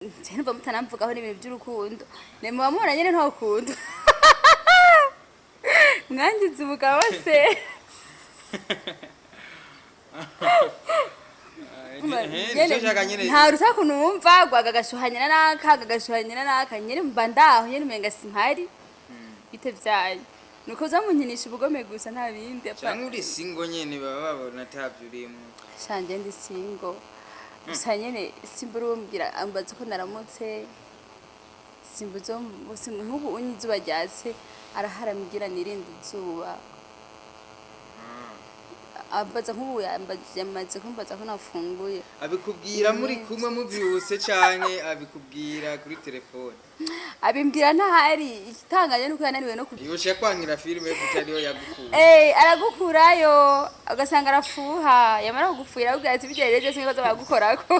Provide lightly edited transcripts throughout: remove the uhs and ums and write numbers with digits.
Nje numva mutanamvugaho n'ibintu by'urukundo, muba mubona nyene ntakunda mwangize umugabo se. Nicyo nshaka nyene. Nta rusaku numva gwaga gashuhanyira n'aka gagashuhanyira n'aka, nyene mba ndaho nyene umenga simpari, bite vyanyu nuko uza munkinisha ubugome gusa, nta bindi. Canke uri single nyene, baba babona atavyo urimwo. Shanje, ndi single gusa nyene simbura umbwira ambaza uko naramutse, simbuzo nk'ubu unye izuba ryatse araharambwira nirinde izuba, ambaza nk'ubu yamaze kumbaza ko nafunguye. Abikubwira muri kumwe muvyutse canke abikubwira kuri telefone? Abimbwira ntahari. Igitangaje nuko yananiwe no kugira Yosha kwangira filime kuko ariyo yagukuye. Eh, aragukurayo ugasanga arafuha, yamara kugufuhira akubwira ati bijya rero byose niko bagukorako.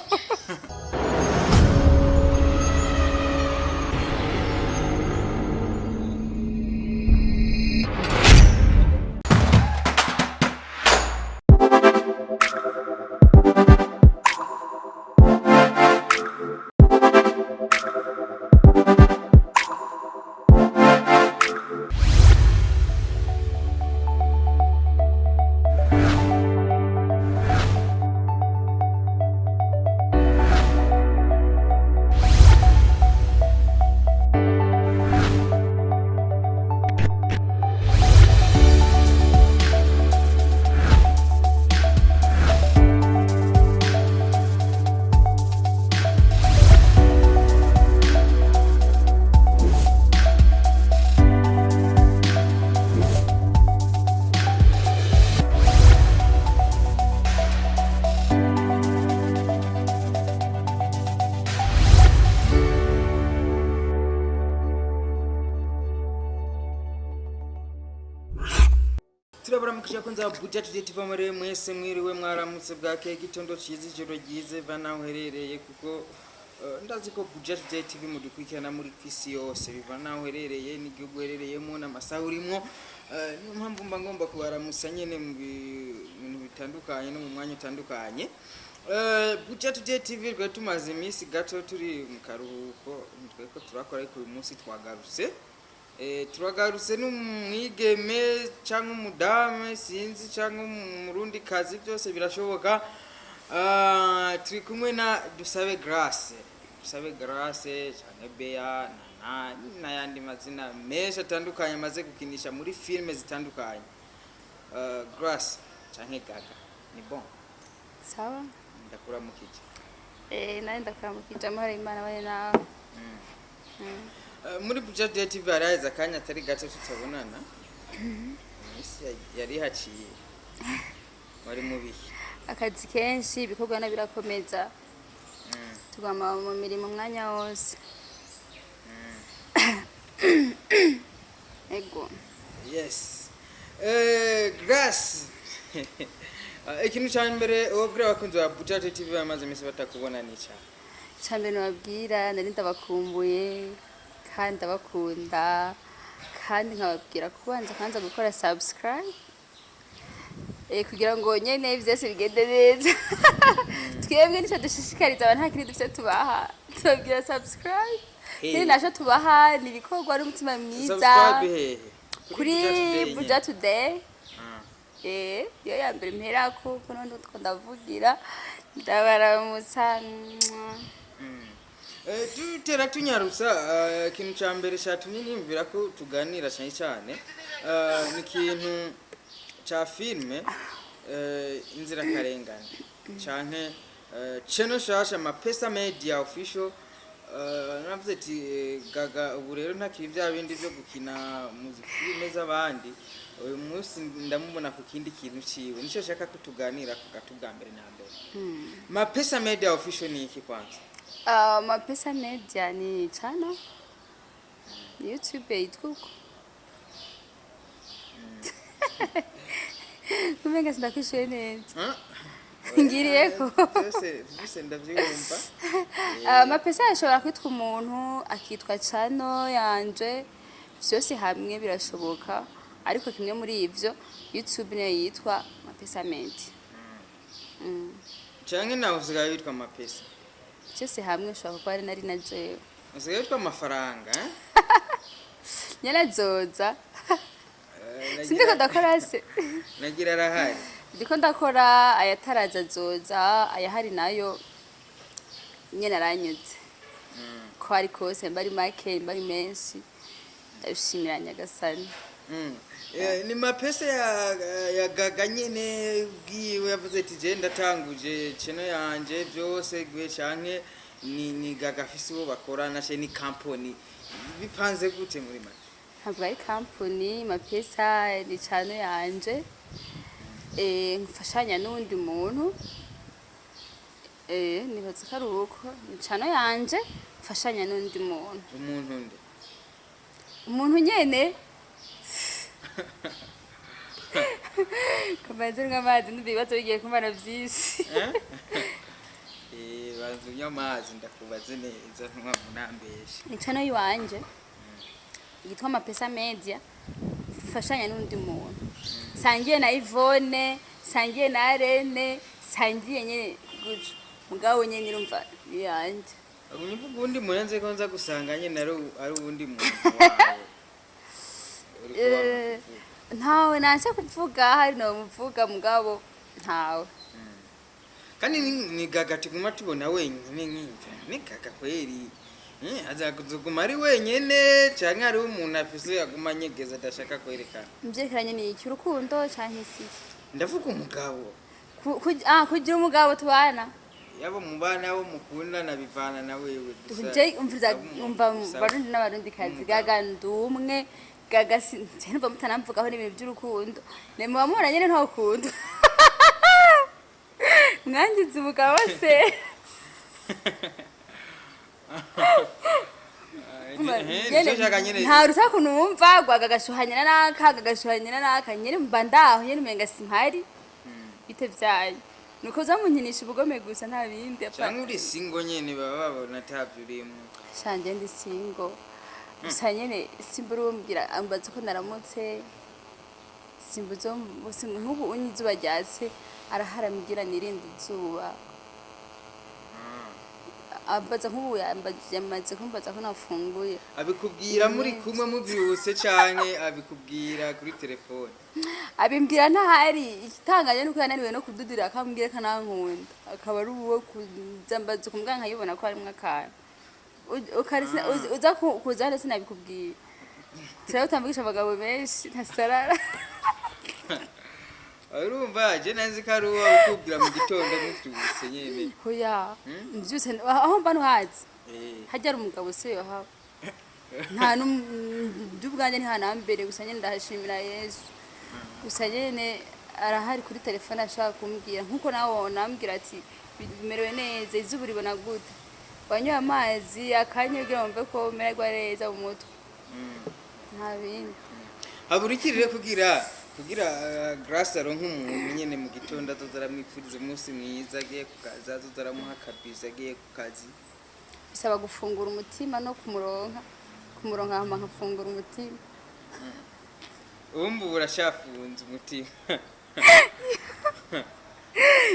Turabaramukije ko nza Buja Today TV muri mwese, mwiriwe, mwaramutse, bwakeye, gitondo ciza, ijoro ryiza, va naho uherereye, kuko ndazi ko Buja Today TV mudukurikirana muri kwisi yose, biva naho uherereye n'igihugu uherereyemo n'amasaha urimwo. Niyo mpamvu mba ngomba kubaramutsa nyene mu bintu bitandukanye no mu mwanya utandukanye. Buja Today TV rwe tumaze iminsi gato turi mu karuhuko, tweko turakora, ariko uyu munsi twagarutse. Turagarutse n'umwigeme cyangwa umudame, sinzi, cyangwa umurundi kazi, byose birashoboka. Ah, turi kumwe na Dusabe Grace, Dusabe Grace cyane, Bea Nana n'ayandi mazina menshi atandukanye amaze gukinisha muri filime zitandukanye. Grace canke Gaga ni bon? Sawa. Ndakuramukije. Eh, nawe ndakuramukije, amahoro y'Imana bane nawe. Muri Buja Today TV hari haheze akanya atari gato tutabonana. Iminsi yari haciye wari mubihe? Akazi kenshi, ibikorwa na birakomeza, tugama mu mirimo umwanya wose. Ego. Yes. Grace. Ikintu cya mbere wobwira abakunzi ba Buja Today TV bamaze iminsi batakubona ni icyaha? Icambere nababwira, nari ndabakumbuye kandi ndabakunda, kandi nkababwira kubanza kanza gukora subscribe kugira ngo nyene vyose bigende neza. Twebwe nico dushishikariza abantu, nta kindi dufise tubaha, tubabwira subscribe. Hey. Kindi naco tubaha ni ibikorwa n'umutima mwiza. Subscribe hehe? Kuri Today Buja nyene. Today. Ah. Eh, niyo ya mbere mperako, kuko nundi two ndavugira ndabaramutsa. Tutera tunyarutsa, ikintu cya mbere cyatumye niyumvira ko tuganira cyane cyane ni ikintu cya filime Inzirakarengane canke channel shasha Mapesa Media Official. Navuze ati Gaga ubu rero ntakiri bya bindi byo gukina mu filime z'abandi, uyu munsi ndamubona ku kindi kintu ciwe, nico nshaka ko tuganira ku gato bwa mbere na mbere. Mapesa Media Official ni iki kwanza? Mapesa Media ni channel YouTube yitwa uko. Kumenga sindakwishuye neza. Huh? Ngiriyeko. Byose byose ndabyumva. Mapesa ashobora kwitwa umuntu, akitwa channel yanje, vyose hamwe birashoboka, ariko kimwe muri ivyo YouTube niyo yitwa Mapesa Media. Canke nawe usigaye witwa Mapesa? Byose hamwe ushobora kuba ari nari na jewe. Usigaye witwa Amafaranga, eh? Nyene azoza. Eh, Sindiko ndakora se? Nagira arahari. Ndiko ndakora, ayataraza azoza, ayahari nayo nyene aranyuze. Ko ari kose, mba ari make, mba ari menshi, ndabishimira Nyagasani. Ni mapesa ya Gaga nyene bwiwe yavuze ati je ndatanguje channel yanje byose gwe, canke ni Gaga afise uwo bakorana, ce ni company, bipanze gute muri make? Ntabwo ari kampuni. Mapesa ni channel yanje, mfashanya n'uwundi muntu. Nibaza ko ari uko, ni channel yanje mfashanya n'undi muntu. Umuntu nde? Umuntu nyene. Kamanze nywa amazi, ndumva ibibazo bigiye kumara vyinshi. Eh? Banza unywe amazi, ndakubaze neza, ntunywa munambeshe. Ni channel yiwanje yitwa Mapesa Media, mfashanya n'undi muntu, sangiye na Yvonne, sangiye na Arene, sangiye nyene gutyo, mugabo nyene urumva ni yanje. Unyuvuga uwundi muntu, nzi ko nza gusanga nyene ari uwundi muntu wawe. Uriko wamuvuga. Ntawe nanse kuvuga, hari no muvuga, mugabo ntawe. Kandi ni Gaga tuguma tubona wenyine, nk'imva ni Gaga kweri. Aza kuzuguma ari wenyene canke hariho umuntu afise aguma anyegeza adashaka kwerekana? Muvyerekeranye ni iki? Urukundo canke iki? Ndavuga umugabo. Kugira umugabo tubana? Yaba mubana, abo mukundana, bivana na wewe gusa. Je umviriza. Abo Umva, gusa- Barundi n'Abarundi kazi. Umugabo. Gaga ndumwe, Gaga numva mutanamvugaho n'ibintu by'urukundo, ne muba mubona nyene ntakunda mwangize umugabo se. Nico nshaka nyene. Nta rusaku numva gwaga gashuhanyira n'aka, gagashuhanyira n'aka, nyene mba ndaho nyene umenga simpari. Bite vyanyu nuko zamunkinisha ubugome gusa, nta bindi. Canke uri single nyene, baba babona atavyo urimwo. Shanje ndi single, gusa nyene simbura uwo mbwira ambaza ko naramutse, simbuzo nk'ubu unye izuba ryatse arahara ambwira nirinde izuba, ambaza nk'ubu yamaze kumbaza ko nafunguye. Abikubwira muri kumwe muvyutse canke abikubwira kuri telefone? Abimbwira ntahari. Igitangaje nuko yananiwe no kududira akambwira ko anankunda, akaba ari uwo kuzambaza kumbwira nkayibona ko harimwo akantu. Uza kuza hano sinabikubwiye, turaba utamvugisha abagabo benshi ntasarara. Urumva je nanzi ko ari uwo abikubwira mu gitondo muvyutse nyene. Hoya, mvyutse aho mba ntuhazi. Hajya ari umugabo se yohaba nta n'ubwanjye ntihanambere, gusa nyene ndahashimira Yesu. Gusa nyene arahari kuri telefone ashaka kumbwira nkuko nawe wonambwira ati bimerewe neza, izuba uribona gute, wanyoye amazi akanya kugira wumve ko umererwa neza mu mutwe, nta bindi. Habura iki rero kugira Grace aronke umuntu nyene mu gitondo azoza aramwipfuriza umunsi mwiza agiye ku kazi, azoza aramuha akabizi agiye ku kazi? Bisaba gufungura umutima no kumuronka hama nkafungura umutima. Uwumva ubu urashafunze umutima.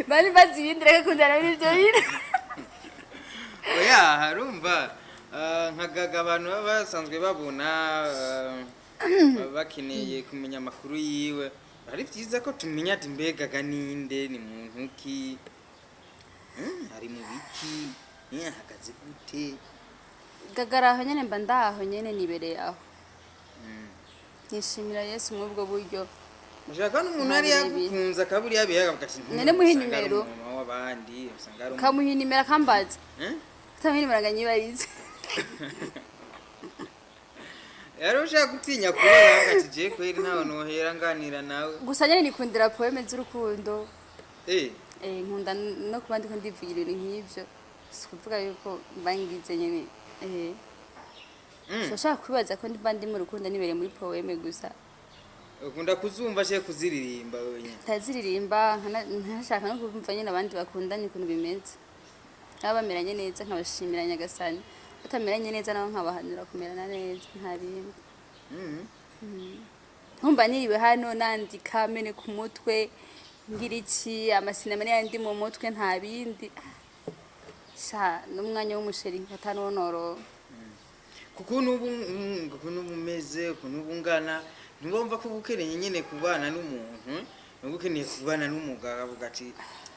Bari bazi ibindi, reka kundana n'ibyo bintu. Oya, harumva nka Gaga abantu baba basanzwe babona, baba bakeneye kumenya amakuru yiwe, ari byiza ko tumenya ati mbega Gaga ninde, ni muntu ki, ari mu biki, ahagaze gute? Gagara aho nyene mba ndaho nyene nibereye aho, nishimira Yesu muri ubwo buryo. Ushaka n'umuntu yari yagukunze akaburi yabihaga ati None muhe usanga ari nimero. umumama w'abandi, usanga ari Kamuha inimero akambaza. Eh? Utamuha inimero anganyibarize. Yari ushaka gutinya kubaza ati je kweri ntawe nohera nganira nawe. Gusa nyene nikundira poème z'urukundo. Nkunda no kuba ndiko ndivugira ibintu nk'ivyo, si ukuvuga yuko mba ngize nyene. Sinshaka kwibaza ko mba ndi mu rukundo nibereye muri poème gusa. Ukunda kuzumva she kuziririmba wenyine? Ntaziririmba, nkashaka no kumva nyine abandi bakundanye ukuntu bimeze, nabo bameranye neza nkabashimira Nyagasani, batameranye neza nabo nkabahanura kumerana neza, nta bindi. Nkumva niriwe hano nandika mene ku mutwe ngira iki, amasinema niyo ndi mu mutwe, nta bindi. Sha, n'umwanya w'umuchéri nkatanuwo. Kuko n'ubu kuko n'ubu umeze, ukuntu ubu ungana, ntiwumva ko uba ukeneye nyine kubana n'umuntu, uba ukeneye kubana n'umugabo, avuga ati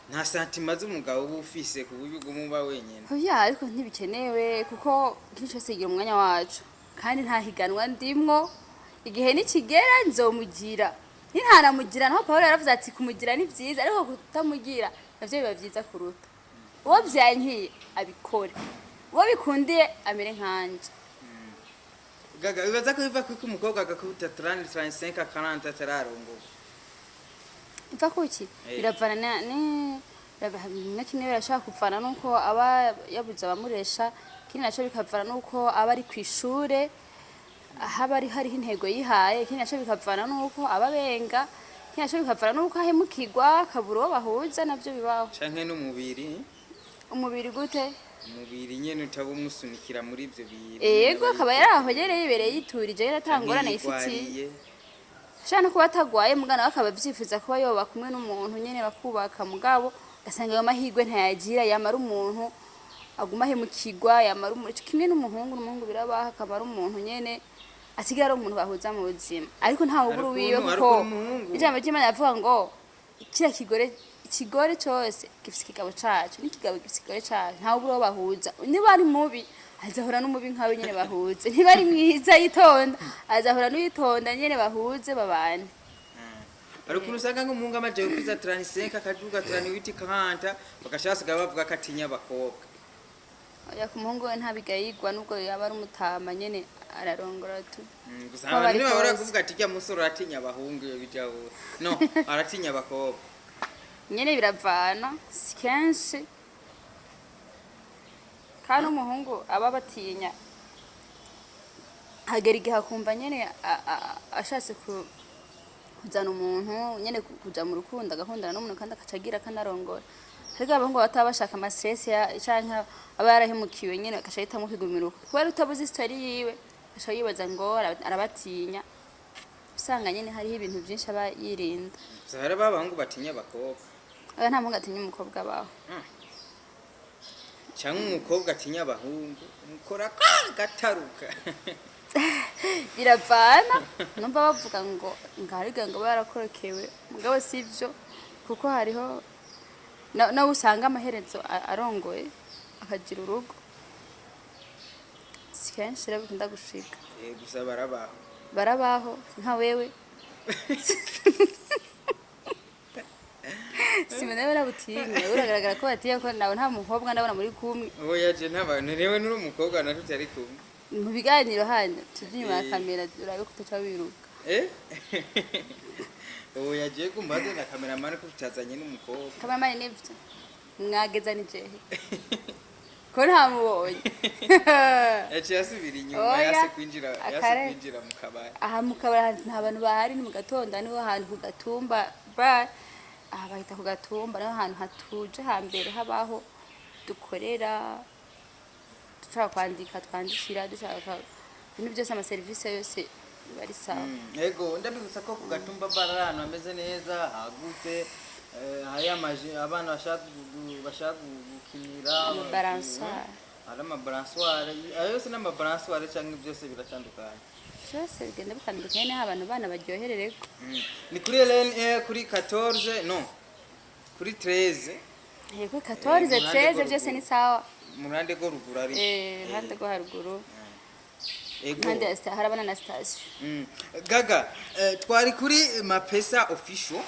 nta sentiments z'umugabo uba ufise ku buryo uguma uba wenyine. Oya, ariko ntibikenewe, kuko ikintu cyose kigira umwanya wacu, kandi nta higanwa ndimwo. Igihe nikigera nzomugira, nintanamugira naho Paul yaravuze ati kumugira ni byiza, ariko kutamugira navyo biba byiza kuruta. Uwo byankiye abikore, uwo bikundiye amere nkanje. Gaga, bibaza ko biva kuko umukobwa agakubita 30, 35, 40 atararongorwa? Ipfa kuki? Biravana na kimwe birashobora kuvana nuko aba yabuze abamuresha, ikindi naco bikavana nuko aba ari kw'ishure, haba ari hariho intego yihaye, ikindi naco bikavana nuko aba abenga, ikindi naco bikavana nuko ahemukirwa akabura uwo bahuza, navyo bibaho. Canke n'umubiri. Umubiri gute? Umubiri nyene utaba umusunikira muri ivyo bintu. Ego, akaba yaraho nyene yibereye yiturije, yari atangorane yifitiye. Yigwariye. Ashobora no kuba atagwaye, mugana we akaba avyifuza kuba yoba kumwe n'umuntu nyene bakubaka, mugabo ugasanga ayo mahirwe ntayagira, yamara umuntu aguma ahemukirwa, yamara umuntu kimwe n'umuhungu birabaho, akaba ari umuntu nyene asigara ari umuntu bahuza mu buzima, ariko ntawe ubura uwiwe. Hari Kuko ukuntu umuhungu- ijambo ry'Imana rivuga ngo kiriya kigore, ikigore cose gifise ikigabo caco, n'ikigabo gifise ikigore caco. Ntawe ubura uwo bahuza. Niba ari mubi, azahura n'umubi nkawe nyene bahuze. Niba ari mwiza yitonda, azahura n'uyitonda nyene bahuze babane. Hari ukuntu usanga nk'umuhungu amaze gukwiza 35, akaduga 38, 40, bagashaka basigaye bavuga ko atinya abakobwa. Oya, ku muhungu we ntabigayigwa, nubwo yaba ari umutama nyene ararongora tu. Gusa Ko abantu bari ntibahora kose. kuvuga ati rya musore aratinya abahungu, iyo bijyaho no aratinya abakobwa. Nyene biravana, si kenshi, kandi umuhungu aba batinya hagera igihe akumva nyene ashatse kuzana umuntu nyene kuja mu rukundo, agakundana n'umuntu kandi akaca agira akanarongora. Ariko abahungu bataba bashaka ama stress canke aba yarahemukiwe nyene, agaca ahitamwo kwigumira uko, kubera utabuze histoire yiwe, agaca yibaza ngo arabatinya. Usanga nyene hariho ibintu vyinshi aba yirinda. Gusa hari abahungu batinya abakobwa. Oya, nta muhungu atinya umukobwa abaho. Cyangwa umukobwa atinya abahungu, mukora gataruka. Biravana, numva bavuga ngo ngariga ngo barakorokewe, mugabo sivyo, kuko hariho nawe usanga amaherezo arongoye akagira urugo. Si kenshi rero bikunda gushika. Gusa barabaho. Barabaho, nka wewe simena barabutinya, uragaragara ko batinya, ko nawe nta mukobwa ndabona muri kumwe. Oya, je ntabantu niwe nuri umukobwa na tutari kumwe. Mu biganiro hano tujye inyuma ya kamera, urabe ko utaca wiruka. Oya, je kumbaze na cameraman ko tutazanye n'umukobwa. Kameramani, nibyo mwageza ni jehe ko ntamubonye? Yaciye asubira inyuma. Oya, yase kwinjira, yase kwinjira mu kabari. Aha mu kabari nta bantu bahari, ni mu gatondo, niho hantu ku Gatumba Bar, aha bahita ku Gatumba, niho hantu hatuje hambere habaho dukorera, dushaka kwandika twandikira, dushaka ibintu byose, amaserivisi yose biba ari sawa. Ego, ndabibutsa ko ku Gatumba Bar ari ahantu hameze neza hagutse, hari amaji abana bashaka gukinira. Amabalançoire. Hari amabalançoire, ayo yose n'amabalançoire cyangwa byose biratandukanye? Byose bigenda bitandukanye, niho abantu bana baryoherererwa. Ni kuri LN kuri 14, no kuri 13. Yego, 14. Mu ruhande 13 rwo byose ruguru. Ni sawa. Mu ruhande rwo ruguru ari Iruhande rwo haruguru. Ego. Impande ya harabana na station. Gaga, twari kuri Mapesa Official.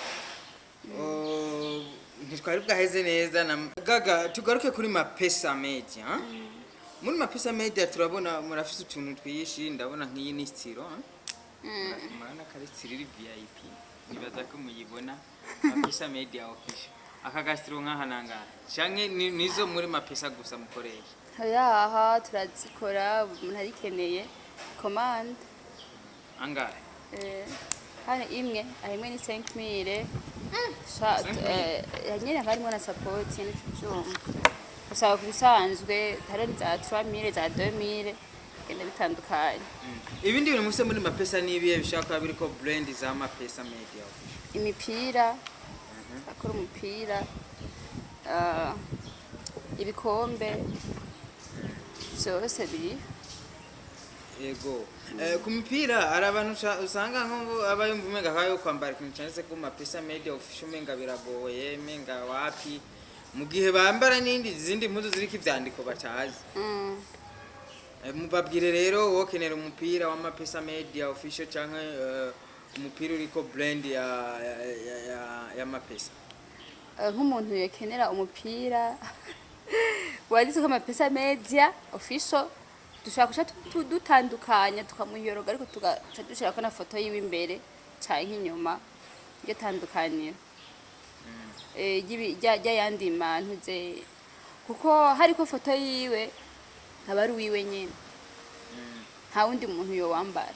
Oh, ntitwari bwaheze neza na Gaga. Tugaruke kuri Mapesa Media, hein? Muri Mapesa Media turabona murafise utuntu twishi, ndabona nk'iyi ni stylo, hein? Murabona ko ari stylo iri VIP, nibaza ko muyibona, Mapesa Media Official. Aka gastylo nk'aha nangahe, canke nizo muri Mapesa gusa mukoresha? Yaha, turazikora, umuntu arikeneye commande. Angahe? Hano imwe, aho imwe ni 5000. Sha 5000? Nyene haba harimo na support nyene tuvyumva. Gusa ku bisanzwe hariho za 3000, za 2000, bigenda bitandukanye. Ibindi bintu muse muri Mapesa ni ibihe bishaka kuba biriko brand za Mapesa Media Official? Imipira, akora umupira, Ibikombe vyose biri. Yego. Ku mipira hari abantu usanga nko aba yumva umenga akayo kwambara ikintu canditse ko Mapesa Media Official, umenga biragoye, umenga wapi, mu gihe bambara n'indi zindi mpuzu ziriko ivyandiko batazi. Mubabwire rero, wokenera umupira wa Mapesa Media Official canke umupira uriko brand ya Mapesa. Nk'umuntu yokenera umupira wanditseko Amapesa Media Official, dushobora guca dutandukanya tukamuhiyoroga, ariko tugaca dushirako na foto yiwe imbere canke inyuma, iryo tandukaniro ry'ayandi mantuze, kuko hariko foto yiwe ntaba ari uwiwe nyene, nta wundi muntu yowambara,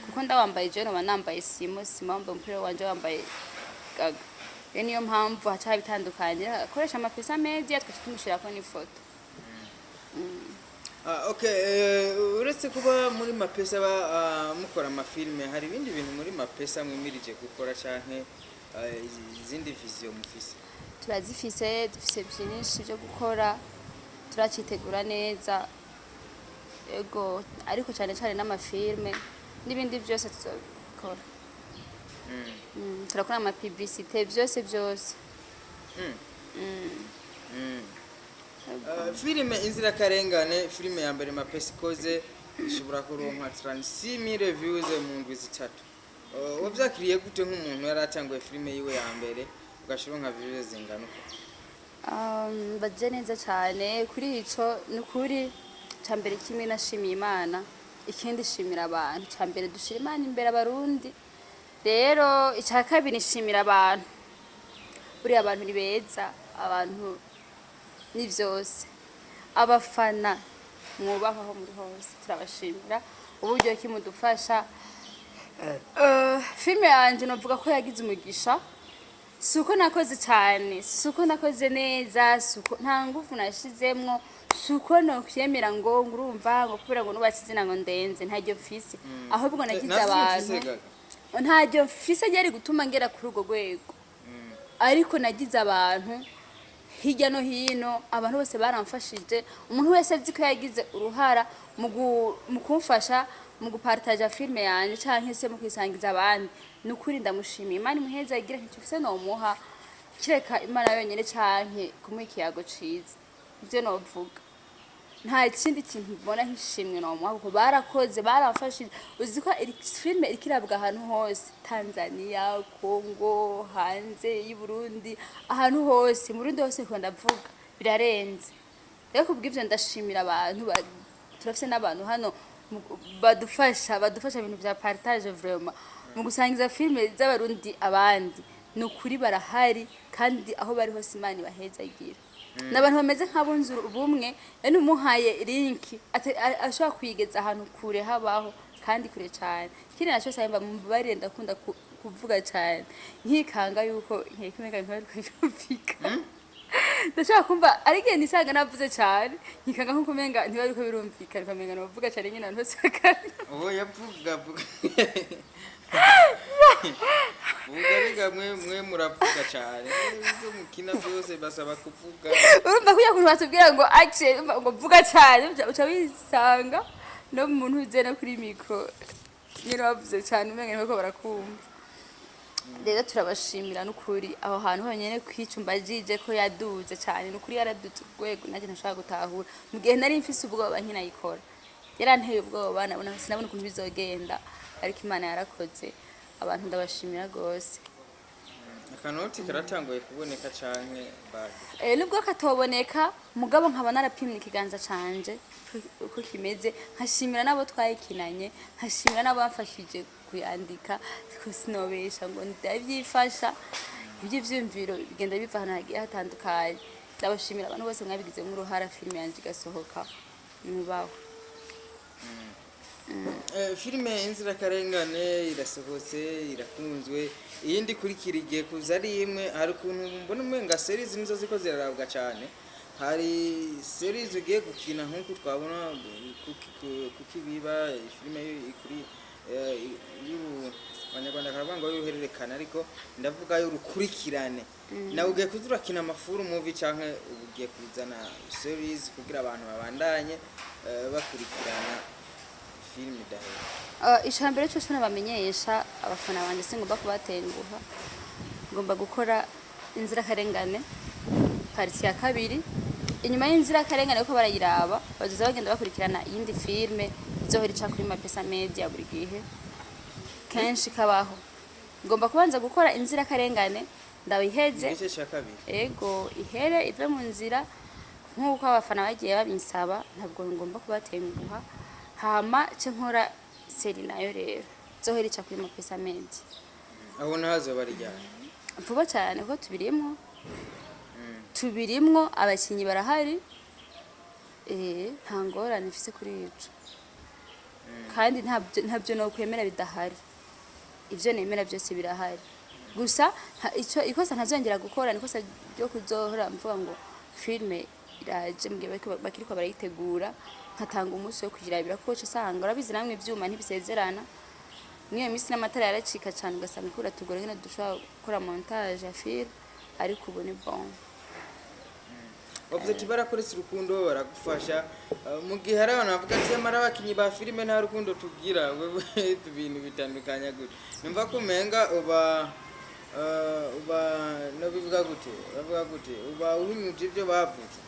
kuko ndawambaye jewe noba nambaye Simo, Simo wambaye umupira wanje, wambaye Gaga. Rero niyo mpamvu haca haba itandukaniro, akoresha Amapesa Media tugaca tumushirako n'ifoto. Ah, okay, uretse kuba muri Mapesa mukora amafilme, hari ibindi bintu muri Mapesa mwimirije gukora canke izindi vision mufise? Turazifise, dufise byinshi byo gukora, turacitegura neza. Ego, ariko cyane cyane n'amafilme n'ibindi byose tuzobikora. Turakora amapublicité, byose byose. Filime Inzirakarengane, filime ya mbere Mapesa ikoze, ishobora kuronka 36,000 views mu ndwi 3. Wavyakiriye gute nk'umuntu yari atanguye filime yiwe ya mbere, ugashironka views zingana uko? Baje neza cyane kuri ico. Ni ukuri, ca mbere kimwe nashimiye Imana, ikindi shimira abantu. Ca mbere dushira Imana imbere, Abarundi. Rero icya kabiri nshimira abantu. Buriya abantu ni beza, abantu ni byose. Abafana mwubaha aho muri hose, turabashimira uburyo ki mudufasha. Filime yanje novuga ko yagize umugisha. Si uko nakoze cyane, si uko nakoze neza, si uko nta ngufu nashizemwo, si uko nokwiyemera ngo ngurumva ngo kubera ngo nubatse izina ngo ndenze, ntaryo mfise. Ahubwo nagize Nta zina abantu ufise, Gaga? Ntaryo mfise ryari gutuma ngera kuri urwo rwego, ariko nagize abantu hirya no hino, abantu bose baramfashije. Umuntu wese azi ko yagize uruhara mu kumfasha mu gupartaja filime yanje canke se mu kwisangiza abandi, ni ukuri ndamushimiye. Imana imuheza agira nticyo mfise nomuha kireka Imana yonyene canke kumuha ikiyago ciza. Ivyo novuga, nta kindi kintu mbona nk'ishimwe nomuha, kuko barakoze, baramfashije. Uzi ko iri filime iriko irabwa ahantu hose, Tanzania, Congo, hanze y'u Burundi, ahantu hose, mu Burundi hose ko ndavuga birarenze. Rero kubw'ivyo ndashimira abantu turafise n'abantu hano badufasha ibintu vya partage, vraiment mu gusangiza filime z'Abarundi abandi. Ni ukuri barahari, kandi aho bari hose Imana ibahezagira. Ni abantu bameze nk'abunze ubumwe. Rero umuhaye link ashobora kuyigeza ahantu kure habaho kandi kure cyane. Ikindi naco sahimba, mumbabarire, ndakunda kuvuga cyane, nkikanga yuko nkeka umenga ntibariko birumvikana. Ndashaka kumva ari igihe nisanga navuze cyane, nkikanga nkuko umenga ntibariko birumvikana, ukamenga novuga cyane nyine abantu bose bakanya. Oya, vuga, vuga, vuga rega. Mwe muravuga cyane, ibyo mukina byose basaba kuvuga. Urumva kuya kuntu batubwira ngo action, urumva ngo vuga cyane, uca wisanga no mu muntu uze no kuri micro nyine bavuze cyane, umenga ntibako barakumva. Rero turabashimira n'ukuri. Aho hantu honyine kwicumba jije ko yaduze cyane, n'ukuri yaraduze urwego nanjye ntashobora gutahura. Mu gihe nari mfise ubwoba nkinayikora, yaranteye ubwoba, nabona sinabona ukuntu bizogenda, ariko Imana yarakoze. Abantu ndabashimira rwose. Akanoti karatanguye kuboneka canke bage? Nubwo katoboneka, mugabo nkaba narapimye ikiganza canje uko kimeze, nkashimira n'abo twayikinanye, nkashimira n'abo bamfashije kuyandika, ko sinobesha ngo ndavyifasha. Ivy'ivyumviro bigenda biva ahantu hagiye hatandukanye. Ndabashimira abantu bose mwabigizemo uruhara, filime yanje igasohoka. Mwubaho. Filime Inzirakarengane irasohotse, irakunzwe. Iyindi ikurikira igiye kuza ari imwe. Hari ukuntu mbona umenga series nizo ziko zirarabwa cyane. Hari series ugiye gukina nk'uko twabona kuki biba filime kuri abanyarwanda baravuga ngo y'uruhererekane, ariko ndavuga y'urukurikirane. Nawe ugiye kuza urakina ama full movie canke ubu ugiye kuzana series kugira abantu babandanye bakurikirana filime idahera? Icambere cyose nabamenyesha abafana banje, singomba kubatenguha. Ngomba gukora Inzirakarengane partie ya kabiri. Inyuma y'Inzirakarengane kuko barayiraba, bazoza bagenda bakurikirana iyindi filme izohora ica kuri Mapesa Media buri gihe kenshi kabaho. Ngomba kubanza gukora Inzirakarengane ndabiheze. Igice ca kabiri. Ego, ihere ive mu nzira nk'uko abafana bagiye babinsaba. Ntabwo ngomba kubatenguha. Hama ce nkora série nayo rero izohora ica kuri Mapesa Media. Aho naho hazoba ryari? Vuba cyane, kuko tubirimwo, tubirimwo, abakinyi barahari. Nta ngorane mfise kuri ico, kandi ntabyo nokwemera bidahari. Ivyo nemera byose birahari. Gusa ico ikosa ntazongera gukora ni ikosa ryo kuzohora mvuga ngo filme iraje mu gihe bakiriko barayitegura, nkatanga umunsi wo kuyirabira, kuko uca usanga urabizi namwe ivyuma ntibisezerana. Mw'iyo minsi n'amatara yaracika cyane, ugasanga ikura tugora nyine dushobora gukora montage ya film, ariko ubu ni bon. Wavuze ati barakoretse urukundo, baragufasha. Mu gihe hari abantu bavuga ati amara abakinyi ba filime nta rukundo tugira. Wewe ibintu bitandukanya gute? Numva ko umenga uba no bivuga gute, bavuga gute, uba uhinyuje ibyo bavuze.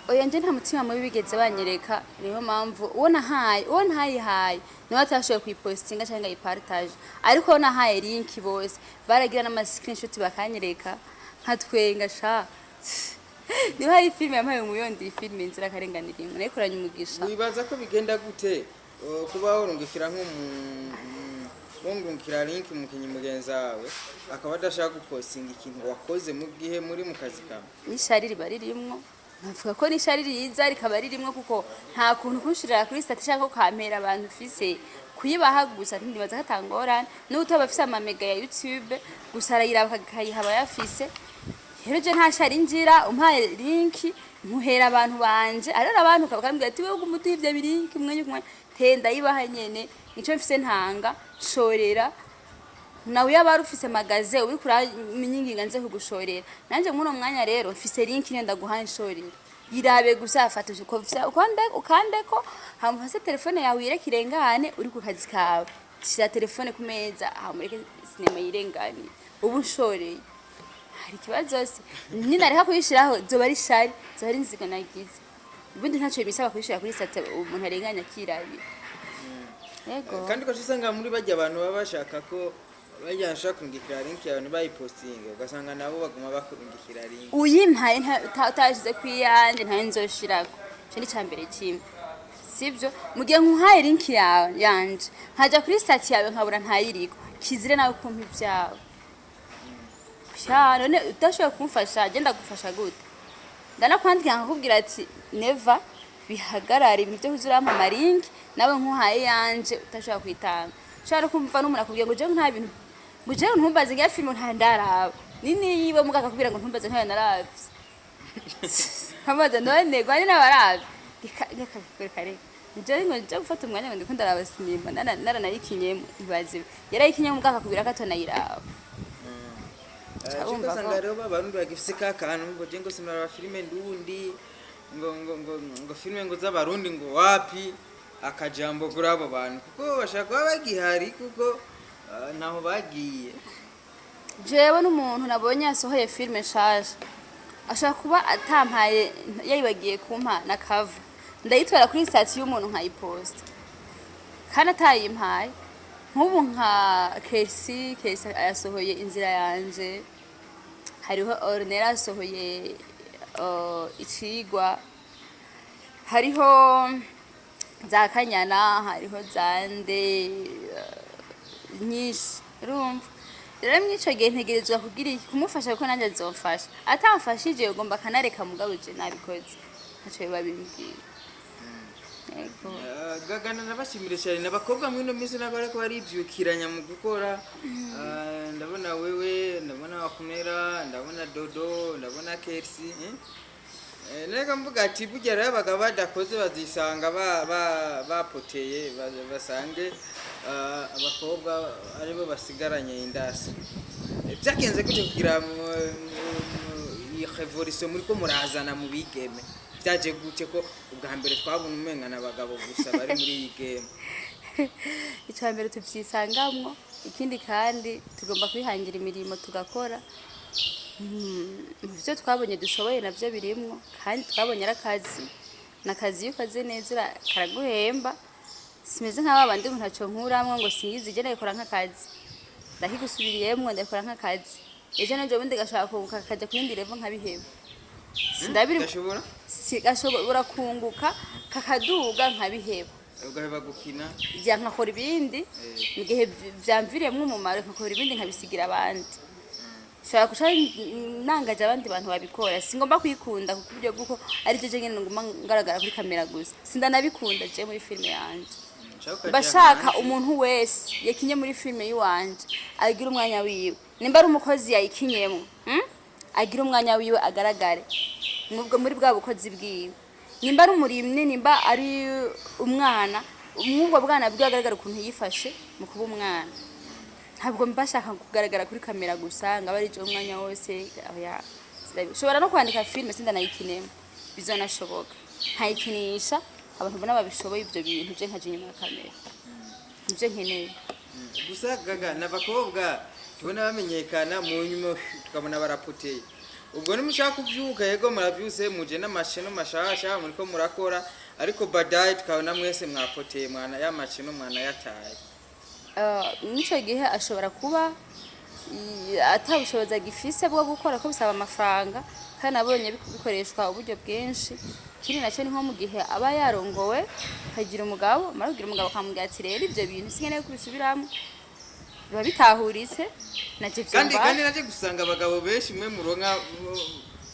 Oya, nje nta mutima mubi bigeze banyereka. Niyo mpamvu uwo nahaye, uwo ntayihaye niwe atashoboye kuyipostinga cyangwa ayipartage, ariko uwo nahaye link bose baragira n'ama screenshot bakanyereka nkatwenga sha. Niba hari filime yampaye umuyondi, iyi filime Inzirakarengane rimwe nayikoranye umugisha. Wibaza ko bigenda gute kuba worungikira wongungikira link umukinyi mugenzi wawe akaba adashaka gupostinga ikintu wakoze mu gihe muri mu kazi kawe? N'ishari riba ririmwo. Navuga ko n'ishari riza rikaba ririmwo, kuko nta kuntu kunshirira kuri statut cyangwa ukampera abantu ufise kuyibaha gusa. Ntibaza ko atangorane n'utaba afise amamega ya YouTube, gusa arayiraba akayiha abayafise. Rero je nta shari ngira. Umpaye link nkuhera abantu banje, arero abantu bakambwira ati wewe uguma uduha ivyo bilink umwanya kumwe, tenda yibaha nyene nico mfise ntanga nshorera. Nawe yaba ari ufise magaze uri kuraminyinginga nze kugushorera nanje muri uno mwanya. Rero mfise link niyo ndaguhaye, nshorera, yirabe gusa. Fata uko ukande ukandeko, hama ufase telefone yawe uyireke irengane uri ku kazi kawe. Shira telefone ku meza, hama ureke sinema yirengane. Ubu nshoreye, hari ikibazo se? Ninareka kuyishiraho zoba ari shari, zoba ari inzigo nagize. Ubundi ntacyo bisaba kuyishira kuri statut, umuntu arenganya akirabira. Yego. Kandi ugaca usanga muri bajya abantu baba bashaka ko bajya bashaka kurungikira link yawe ntibayipostinge, ugasanga nabo baguma bakurungikira link. Uyimpaye utashize ku iyanjye ntayo nzoshirako. Ico ni icambere kimwe, sivyo? Mu gihe nkuhaye link yawe yanje, nkaja kuri statut yawe nkabura ntayiriko, kizire nawe kumpa ibyawe. Sha none udashoboye kumfasha, genda gufasha gute? Ndanakwandikira nkakubwira ati neva bihagarare ibintu byo kuza urampa ama link, nawe nkuhaye yanje utashobora kuyitanga. Ushobora no kumva n'umuntu akubwira ngo jewe nta bintu, ngo jewe ntumbaze ngiya filime nta ndaraba nini yiwe, muganga akakubwira ngo ntumbaze ntayo naravye. Nkamubaza none gwanye n'abaravye, reka reka reka reka, jewe ngo nje gufata umwanya ngo ndiko ndaraba sinema naranayikinyemo. Ibaze yarayikinyemo, muganga akakubwira ko atonayiraba. Wumva Ugasanga rero babarundi bagifise ka kantu ngo je ngo sinaraba filime ndundi, ngo filime ngo z'abarundi ngo wapi. Akajambo kuri abo bantu, kuko bashaka kuba bagihari, kuko ntaho bagiye. Jewe n'umuntu nabonye yasohoye filime nshasha ashobora kuba atampaye, yayibagiye kumpa na cover, ndayitora kuri statut y'umuntu nkayiposta kandi atayimpaye. Nk'ubu nka Kersi, Kersi yasohoye Inzira Yanje, hariho Ornella yasohoye Icigwa, hariho za Kanyana, hariho zande nyinshi. Urumva rero mw'ico gihe ntegerezwa kugira iki? Kumufasha, kuko nanjye azomfasha. Atamfashije ugomba akanareka, mugabo je nabikoze ntaco biba bimbwiye. Yego. Gagana nabashimire cyane n'abakobwa muri ino minsi nabo bariko barivyukiranya mu gukora. Ndabona wewe, ndabona Wakumera, ndabona Dodo, ndabona Kersi, eh? Nega mvuga ati burya rero abagabo badakoze bazisanga bapoteye basange abakobwa aribo basigaranye indasi. Byagenze gute kugira iyi revolution muri ko murazana mu bigeme? Byaje gute ko ubwa mbere twabona umenga n'abagabo gusa bari muri iyi game? Icya mbere tubyisangamwo, ikindi kandi tugomba kwihangira imirimo tugakora. Mu byo twabonye dushoboye nabyo birimwo, kandi twabonye ari akazi, ni akazi iyo ukoze neza karaguhemba. Simeze nk'aba bandi ngo ntacyo nkuramwo, ngo singize ije, ndabikora nk'akazi, ndakigusubiriyemwo, ndabikora nk'akazi, ejo n'ejo bundi gashobora kunguka kakajya ku yindi level nkabiheba. Sindabiri. Gashobora Gashobora kunguka kakaduga nkabiheba. Ugaheba gukina? Bya nkakora ibindi. Mu gihe vyamviriyemwo umumaro nkakora ibindi, nkabisigira abandi. Nshobora guca nangaje abandi bantu babikora. Singomba kwikunda kuko uburyo bw'uko ari je nyene nguma ngaragara kuri kamera gusa, sindanabikunda je muri filime yanje. Ushaka ukaja Bashaka hanze. umuntu wese yakinye muri filime yiwanje agira umwanya wiwe, nimba ari umukozi yayikinyemo, Agira umwanya wiwe agaragare mubwo muri bwa bukozi bwiwe, nimba ari umurimyi, nimba ari umwana, mwubwo bwana bwiwe agaragara ukuntu yifashe mu kuba umwana. Ntabwo mba shaka kugaragara kuri kamera gusa ngo abe ari je umwanya wose. Oya, ushobora no kwandika filime sindanayikinemo, bizonashoboka nkayikinisha abantu mbona babishoboye ibyo bintu, je nkaja inyuma ya kamera, nibyo nkeneye. Gusa gaga n'abakobwa tubona bamenyekana, mu nyuma tukabona barapoteye. Ubwo nimushaka kuvyuka, yego muravyuse, muje n'amasheno mashasha muriko murakora, ariko badaye tukabona mwese mwapoteye, mwana ya masheno mwana yataye. Mw'ico gihe ashobora kuba ata bushobozi agifise bwo gukora, ko bisaba amafaranga, kandi nabonye bikoreshwa uburyo bwinshi. Ikindi nacyo ni nko mu gihe aba yarongowe akagira umugabo, amara kugira umugabo akamubwira ati: "Rero ibyo bintu sinkeneye kubisubiramo." Biba bitahuritse naje. Kandi vyumva. kandi naje gusanga abagabo benshi mwe muronka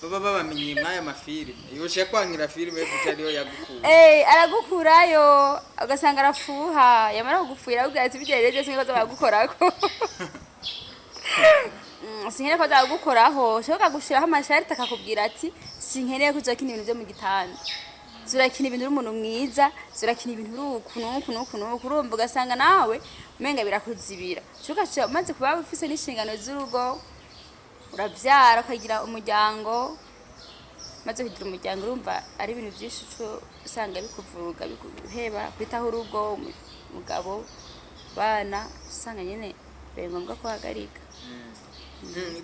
baba babamenye mw'aya mafilime, yosha kwankira filime kuko ariyo yagukuye. Aragukurayo ugasanga arafuha, yamara kugufuhira akubwira ati: "Bijya rero sinkeneye ko bagukorako, sinkeneye ko bagukoraho." Ushobora gushiraho amasharti, akakubwira ati: "Sinkeneye ko uzakina ibintu byo mu gitanda, zurakina ibintu uri umuntu mwiza, zurakina ibintu uri uku n'uku n'uku n'uku." Urumva ugasanga nawe umenga birakuzibira. Ugaca umaze kuba ufise n'inshingano z'urugo, uravyara, ukagira umuryango. Maze kugira umuryango, urumva ari ibintu byinshi uco usanga bikuvuruga, biguheba kwitaho urugo, umugabo, bana, usanga nyene bibaye ngombwa ko uhagarika.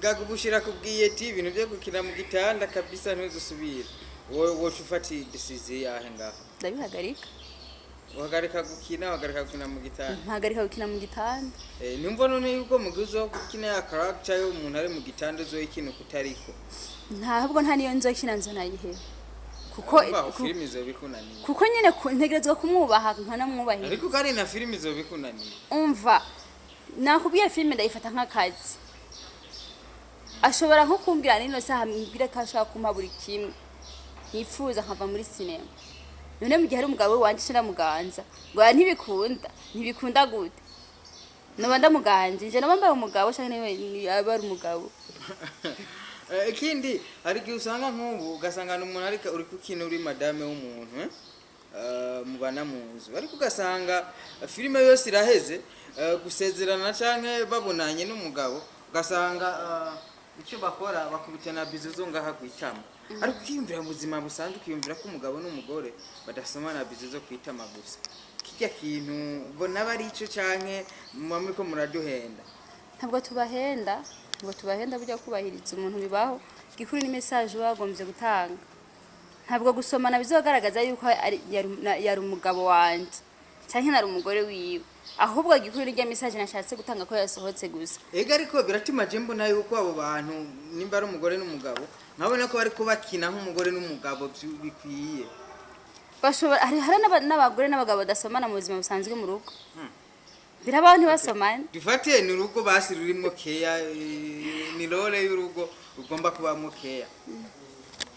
Gaga ubushira kubwiye ati ibintu byo gukina mu gitanda kabisa ntuzusubire, wowe woca ufata decision yahe ngaho? Ndabihagarika. Uhagarika gukina, uhagarika gukina mu gitanda? Mpagarika gukina mu gitanda. Numva none yuko mugihe uzo gukina ya character yo umuntu ari mu gitanda, uzoyikina ukutariko? Ntabwo, nta niyo nzokina, nzo nayiheba kuko Urumva aho filime izoba ikunaniye. Kuko nyene ntegerezwa kumwubaha nkanamwubahiriza. Ariko kandi na filime izoba ikunaniye. Umva, nakubwiye, filime ndayifata nk'akazi. Ashobora nko kumbwira nino saha, mbwire ko ashaka kumpa buri kimwe nifuza nkava muri sinema. None mu gihe ari umugabo wanje ndamuganza ngo oya, ntibikunda, ntibikunda gute? Noba ndamuganje nje, noba mbaye umugabo canke niwe aba ari umugabo. Ikindi hari igihe usanga nk'ubu ugasanga umuntu ariko uri gukina uri madame w'umuntu, eh? Mubana mu nzu, ariko ugasanga filime yose iraheze, gusezerana canke babonanye n'umugabo, ugasanga icyo bakora bakubitana bisou zo ngaha kwitama. Ariko ukiyumvira mu buzima busanzwe, ukiyumvira ko umugabo n'umugore badasomana bisou zo kwitama gusa, kirya kintu mbona aba ari ico canke muba muriko muraduhenda? Ntabwo tubahenda, ntabwo tubahenda. Burya kubahiriza umuntu bibaho. Igikuru ni message uba wagombye gutanga. Ntabwo gusomana bizogaragaza yuko yari umugabo wanje canke nari umugore wiwe, ahubwo igikuru ni rya message nashatse gutanga ko yasohotse gusa. Ega ariko biratuma je mbona yuko abo bantu nimba ari umugore n'umugabo, nkabona ko bariko bakina nk'umugore n'umugabo bikwiye. Bashobora, hari n'abagore n'abagabo badasomana mu buzima busanzwe mu rugo. Birabaho, ntibasomane. Dufate ni urugo basi rurimwo keya, ni rôle y'urugo rugomba kubamwo keya,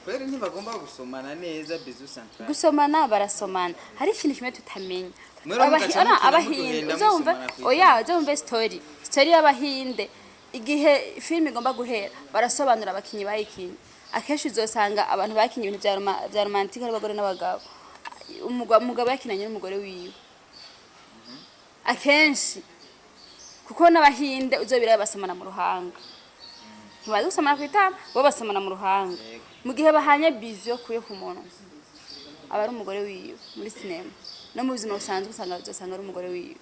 kweri ntibagomba gusomana neza bisou central? Gusomana barasomana. Hari ikintu kimwe tutamenya. Mwero mugaca mukina Abahinde muduhenda uzumva musomana kw'itama. Oya, uzumve story y'abahinde. Igihe filime igomba guhera barasobanura abakinyi bayikinye. Akenshi uzosanga abantu bakinye ibintu vya romantique ari abagore n'abagabo. Umugabo yakinanye n'umugore wiwe akenshi, kuko n'Abahinde uzobira basomana mu ruhanga, ntibazi gusomana kw'itama, bo basomana mu ruhanga. Mu gihe bahanye bisou yo kuye ku muntu, aba ari umugore wiwe muri sinema. No mu buzima busanzwe uzosanga ari umugore wiwe.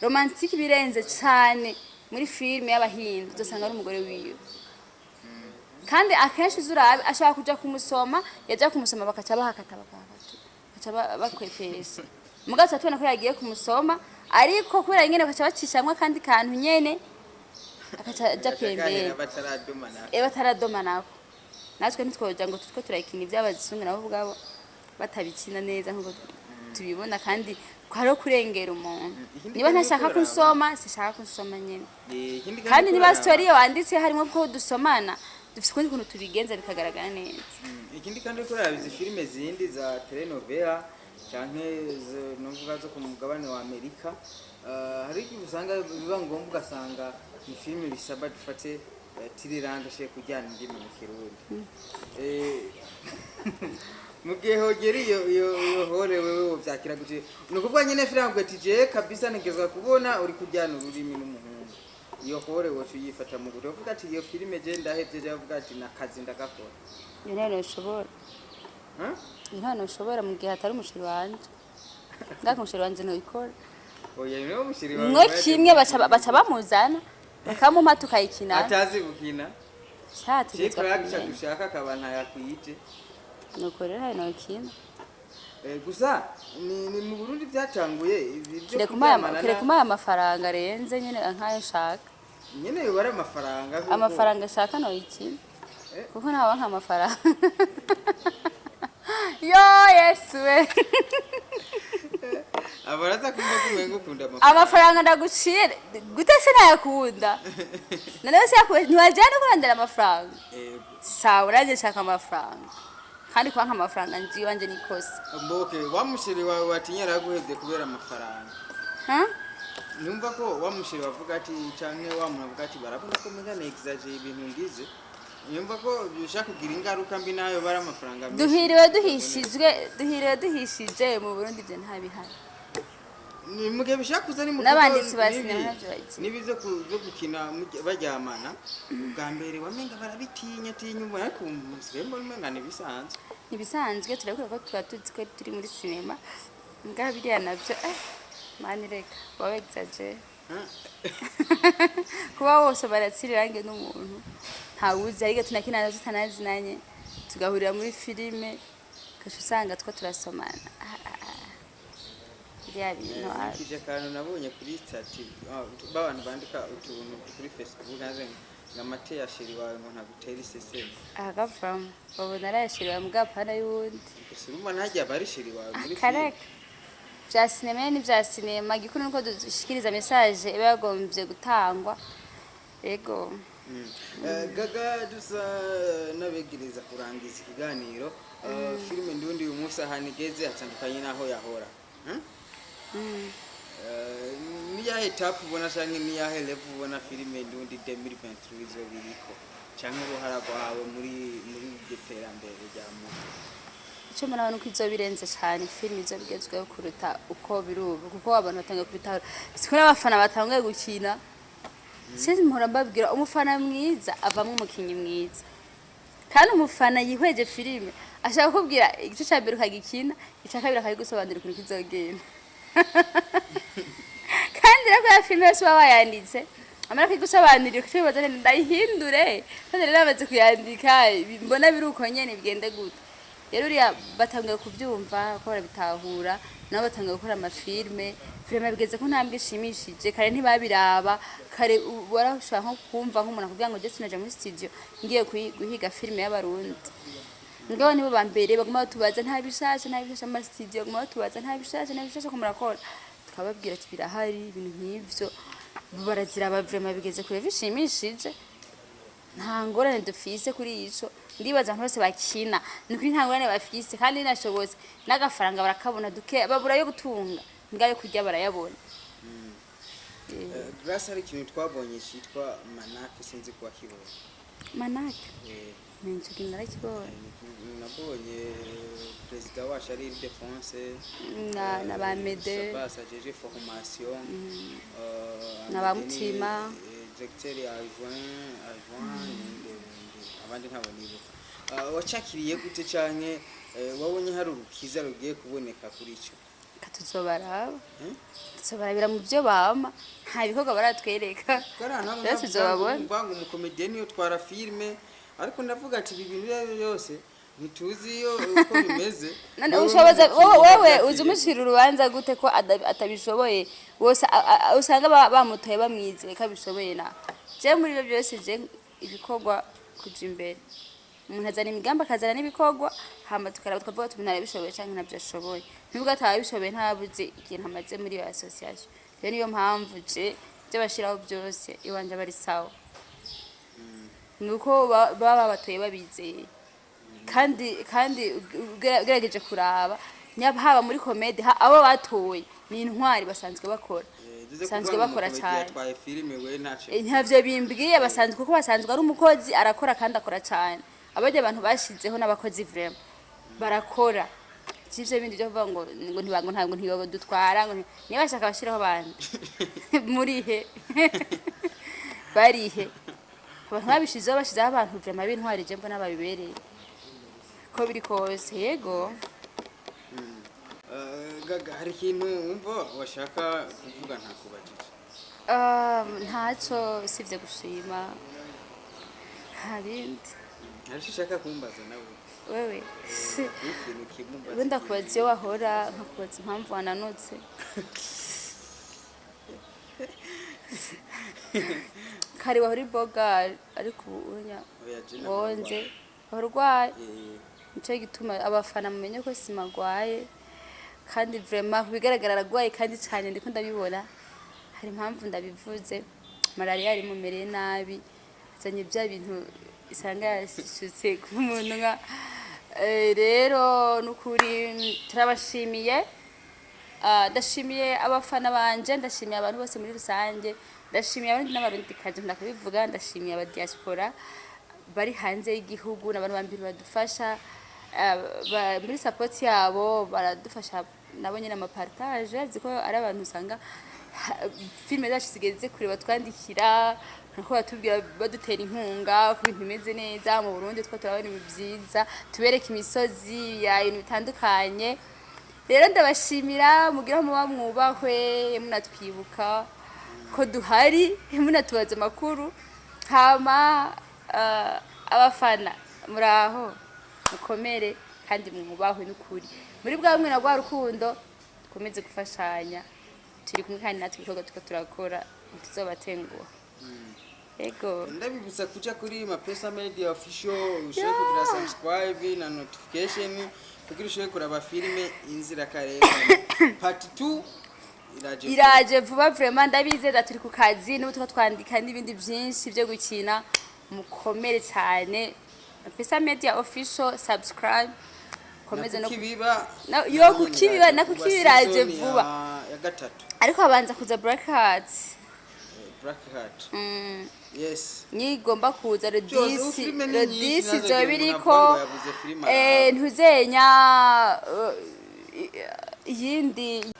Romantique birenze cane muri filime y'Abahinde, uzosanga ari umugore wiwe. Kandi akenshi uzurabe ashobora kuja kumusoma, yaja kumusoma bakaca bahakata, bakahakata, bakaca bakwepesha. Mugabo tuba tubona ko yagiye kumusoma, ariko kubera nyene bakaca bacishamwo akandi kantu nyene, akaca aja pembeni. Bataradumana. Bataradoma nako. Natwe ntitwoja ngo tutwo turakina iby'abazungu, nabo ubwabo batabikina neza nkuko tubibona. Kandi hariho kurengera umuntu. Ikindi Niba kandi ntashaka uriko uraraba- kunsoma, sishaka kunsoma nyene. Ikindi Kandi uriko niba uraraba- story wanditse harimo ko dusomana, dufite ukundi kuntu tubigenza bikagaragara neza. Ikindi kandi uriko uraraba izi filime zindi za telenovela canke novuga zo ku mugabane wa Amerika, hari igihe usanga biba ngombwa, ugasanga ni filime bisaba dufate tiriranga ashiye kujyana indimi mu Kirundi. Mu gihe hogera iyo hore, wewe wovyakira gute? Ni ukuvuga nyene filime avuga ati: "Je kabisa ntegezwa kubona uri kujyana ururimi n'umuhungu." Iyo hore woca uyifata mu gute? Uvuga ati: "Iyo filime je ndahevye," je avuga ati: "Nakazi ndagakora"? Iyo ntayo ntushobora. Huh? Iyo ntayo ntushobora mu gihe hatari umuchéri wanje. Ngako umuchéri wanje ntubikora. Oya, niwe muchéri wawe. Mwe kimwe baca bamuzana bakamumpa tukayikina. Atazi gukina. Cyategetswe Character kumenya. Dushaka akaba ntayakwije. Nuko rero hari nokina. Gusa ni mu Burundi byatanguye ibi byo kuryamana. Kire kumuha amafaranga arenze nyene nkayo nshaka. Nyene yoba ari amafaranga kuko- Amafaranga ashaka noyikina. Kuko ntabanka amafaranga yo Yesu we. Abaraza kumva ko umenga ukunda amafaranga. Amafaranga ndaguciye gute? Se nayakunda noneho se ntiwajyana kurondera amafaranga? Yego. Sawa, nanjye nshaka amafaranga, kandi kubanka amafaranga nje iwanje ni ikosa. Mboke wa muchéri wawe watinya yaraguhevye kubera amafaranga. Ha? Numva ko wa muchéri wavuga ati, canke wa muntu avuga ati: "Barabona ko umenga na exagéré ibintu ngize." Yumva ko bishaka kugira ingaruka mbi nayo bari amafaranga menshi. Duhiriwe duhishijwe, duhiriwe duhishije. Mu Burundi ibyo ntabihari. Ni mu gihe bishaka kuza ni mu N'abanditsi ba kuko sinema ntavyo bagira. N'ibi byo gukina baryamana, bwa mbere wamenga barabitinya tinya ubu, ariko ubu musigaye mbona umenga ni bisanzwe. Ntibisanzwe, turabikora ko tuba tuzi ko turi muri sinema. Ngaha biriya nabyo, mani reka baba exagéré. Kuba wose baratsira irange n'umuntu ntawuzi, ariko tunakina tutanazinanye, tugahurira muri filime, ugaca usanga two turasomana. Ah, ah, ah. Biriya bintu Nkurikije akantu nabonye kuri statut b'abantu bandika utuntu kuri Facebook, naze ngo amate ya chéri wawe ngo ntagutera iseseme. Akavamo babona arayashiriwe mbwa pana y'uwundi. Gusa urumva ntajya aba ari chéri wawe muri filime. Akareka bya sinema ni bya sinema. Gikuru nuko dushikiriza message iba yagombye gutangwa, yego. Gaga, dusa n'abegereza kurangiza ikiganiro. Filime ndundi uyu munsi ahantu igeze hatandukanye n'aho yahora. Niyahe étape ubona canke niyahe level ubona filime ndundi 2023 izoba iriko, canke uruhara rwawe muri iryo terambere rya muntu? Icyo mbona nuko izo birenze cyane, filime izo bigezweho kuruta uko biri ubu, kuko abantu batangiye kubitahura, siko n'abafana batangiye gukina. Sinzi, mpora mbabwira, umufana mwiza avamo umukinnyi mwiza. Kandi umufana yihweje filime ashaka kukubwira igice cya mbere ukagikina, icya kabiri akabigusobanurira ukuntu kizogenda. Kandi rero kubera filime yose uba wayanditse, amara kuyigusobanurira ukacibaza nti: "Ndayihindure?" Kandi rero bamaze kuyandika, mbona biri uko nyene, bigende gute? Rero uriya batangiye kubyumva ko barabitahura, nabo batangiye gukora amafilme. Filime bigeze ku ntambwe ishimishije. Kare ntibabiraba. Kare warashobora nko kumva nk'umuntu akubwira ngo: "Je sinaja muri studio ngiye guhiga filime y'Abarundi." Ngabo nibo ba mbere baguma batubaza: "Nta bishasha, nta bishasha?" Ama studio baguma batubaza: "Nta bishasha, nta bishasha ko murakora?" Tukababwira ati: "Birahari." Ibintu nk'ivyo baraziraba. Vraiment bigeze kure bishimishije, nta ngorane dufise kuri ico. Ndibaza abantu bose bakina, ni ukuri nta ngorane bafise, kandi binashobotse n'agafaranga barakabona duke, babura yo gutunga, mbwa yo kurya barayabona. Grace, hari ikintu twabonye cyitwa manake, sinzi ko wakibonye. Manake? Eh, Nico kintu narakibonye. Nabonye perezida wacu ari Ildefonse. Na ba Mede. Sabas ajeje formation. Na ba Mutima. Directeur ya adjoint abandi ntabwo nibuka. Wacakiriye gute canke wabonye hari urukiza rugiye kuboneka kuri ico? Tuzobaraba. Hmm? Tuzobarabira mu byo bama, nta bikorwa baratwereka. Rero tuzobabona. Mvuga ngo umukomediye niyo twara filime, ariko ndavuga ati ibi bintu ibyo ari byo byose ntituzi iyo uko bimeze. None Wowe ushoboza nk'umukinnyi wowe wabyakiriye uzi umucira urubanza gute ko atabishoboye? Wose usanga bamutoye bamwizeye ko abishoboye. Na je muri ibyo byose, je ibikorwa kuja imbere, umuntu azana imigambi, akazana n'ibikorwa, hama tukaraba tukavuga ati umuntu arabishoboye canke ntabyo ashoboye. Nubwo atabishoboye, ntabuze ikintu amaze muri iyo association. Rero niyo mpamvu je ibyo bashiraho byose iwanje bari sawa, nuko baba babatoye babizeye. Kandi ugerageje kuraba haba muri comédie, abo batoye ni intwari, basanzwe bakora. Duze basanzwe kuvuga ngo bakora umukomediye cyane. Yatwaye filime, we ntaco. Ntavyo bimbwiye, basanzwe, kuko basanzwe ari umukozi, arakora kandi akora cyane. Abarya abantu bashizeho n'abakozi vraiment barakora. Sivyo bindi byo kuvuga ngo ntibango ntabwo ntibadutwara, ngo niba bashaka bashiraho abandi murihe, barihe abantu babishizeho? Bashizeho abantu vraiment b'intwari, je mbona babibereye ko biri kose, yego. Gaga, hari ikintu wumva washaka kuvuga ntakubajije? Ntacyo usibye gushima, nta bindi. Hari icyo ushaka kumbaza nawe? Wewe? Ikintu kimumbaza. Ubundi ndakubaza iyo wahora, nkakubaza impamvu wananutse. Kare wahora iboga, ariko ubu unya Oya, je ntabwo wonze. ndwaye. Wahora urwaye. Nico gituma abafana mumenye ko sima agwaye, kandi vraiment ku bigaragara aragwaye kandi cyane, ndiko ndabibona. Hari impamvu ndabivuze: malariya imumereye nabi, azanye bya bintu isanga yashutse ku munwa. Rero nukuri turabashimiye. Ndashimiye abafana banje, ndashimiye abantu bose muri rusange, ndashimiye Abarundi n'Abarundikazi, ndakubivuga, ndashimiye aba diaspora bari hanze y'igihugu n'abantu bambere badufasha muri support yabo, baradufasha nabo nyine ama partage, azi ko ari abantu usanga filime zacu zigeze kure, batwandikira nako batubwira, badutera inkunga ko ibintu bimeze neza mu Burundi, two turabona ibintu byiza, tubereka imisozi ya ibintu bitandukanye. Rero ndabashimira, mugira muba mwubahwe, munatwibuka ko duhari, munatubaza amakuru. Hama abafana muraho, mukomere kandi mwubahwe n'ukuri muri bwa bumwe na rwa rukundo, dukomeze gufashanya, turi kumwe kandi natwe ibikorwa tuko turakora ntituzobatenguha, yego. Ndabibutsa kuja kuri Mapesa Media Official, ushobore kugira subscribe na notification kugira ushobore kuraba filime Inzirakarengane part 2 iraje. Iraje vuba vraiment, ndabizeza, turi ku kazi n'ubu tuko twandika n'ibindi byinshi byo gukina. Mukomere cyane. Pesa Media Official, subscribe, komeze no Kukibiba. Yo, Kukibiba, na Kukibiba iraje Kuva season vuba. ya gatatu. Ariko habanza kuza Black Heart. Black Heart, yes. Nigomba kuza Byose, Rodisi. ubu filime ni nyinshi, Rodisi nazo zoba umuntu iriko. avuga ngo yabuze filime araba. Ntuzenya iyindi.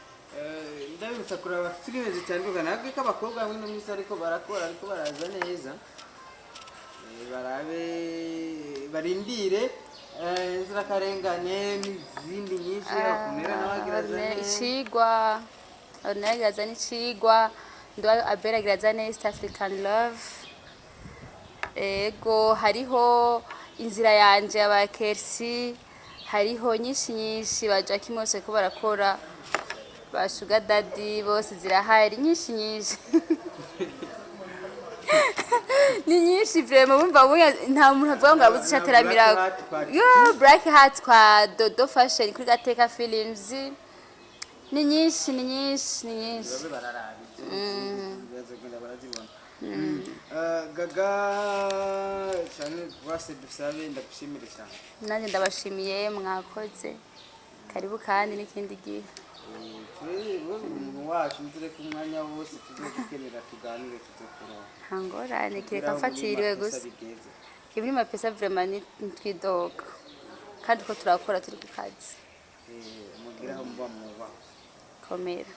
Ndabibutsa kuraba filime zitandukanye, ariko ko abakobwa hamwe no mwisi ariko barakora, ariko baraza neza. Barabe barindire Inzirakarengane n'izindi nyinshi, Afunera nawe agira azane. Icigwa, Ornella agira azane icigwa, Nduwayo Abel agira azane East African Love, ego, hariho Inzira Yanje aba Kersi, hariho nyinshi nyinshi, ba Jackie bose ko barakora, ba Sugar Daddy bose, zirahari nyinshi nyinshi, ni nyinshi vraiment. Bumva buya nta muntu avuga ngo abuze icyo Na ateramira. Black Heart part. Yo, Black Heart kwa Dodo Fashion kuri Gateka Films, ni nyinshi, ni nyinshi, ni nyinshi. Babe bararaba ibyo bazogenda barazibona. Gaga cyane rwose, dusabe, ndagushimire cyane. Nanjye ndabashimiye, mwakoze, karibu kandi n'ikindi gihe. Wewe umuntu wacu, nzire ko umwanya wose tuzogukenera tuganire tuzokuronka. Nta ngorane, kereka mfatiriwe gusa. Bigeze. Muri Mapesa vraiment ntitwidoga, kandi ko turakora, turi ku kazi. Mugira aho muba mwubaha. Komera.